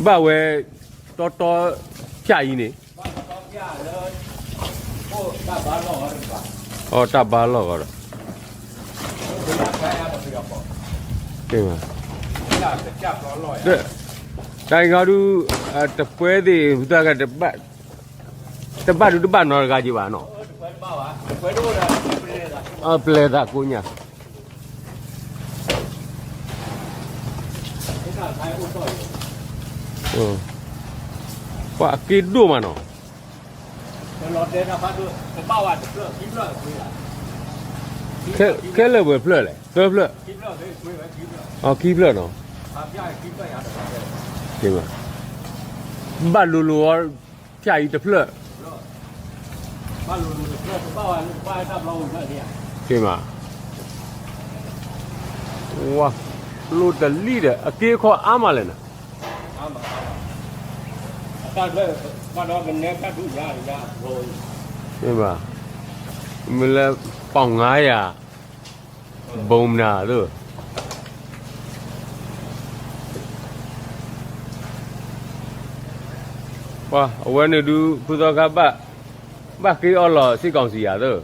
ဘၣ်ဝဲ တီတီဖၠၣ်အံၤန့ၣ်, အီ တၢ်ဘါလီၢ်ဂီၤဒီး, တၢ်ဂီၤဒုး တပှဲသ့ၣ် တဘၣ်ဒုး တဘၣ်နီတဂၤက့ၤဘၣ်နီၤ, ပျဲသးကိးညါ ပှၤအက့ဒိၣ်မးနီၤ, ခဲလၢာ်ပှဲၤဖျၢၣ်လဲၣ်, သၢဖျၢၣ်, အခံဖျၢၣ်နီၤ, ဘၣ်လိၤလိၤအီၤ ဖၠၣ်အံၤတဖျၢၣ်, မး, ဝါ, လိၣ်တလံဒီး အက့အခီအါမးလဲၣ်နၤ, မ့ၢ်လၢ ပီၣ်ငါယၤ ဘိမနၤသၢ, ပှၤအဝဲန့ၣ်ဒုး ဖုသီခါဘၣ်, ဘၣ်ဃ့အီၣ်လီၤစ့ၢ်ကီးစံးယၤသၢ,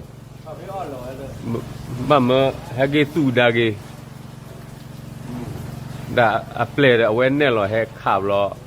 ဘၣ်မၢဟဲက့ၤသူၣ်ဒါက့ၤ, ဒၣ်အပျဲၢ်ဒီး အဝဲနဲၣ်လီၤဟဲခးဘျီ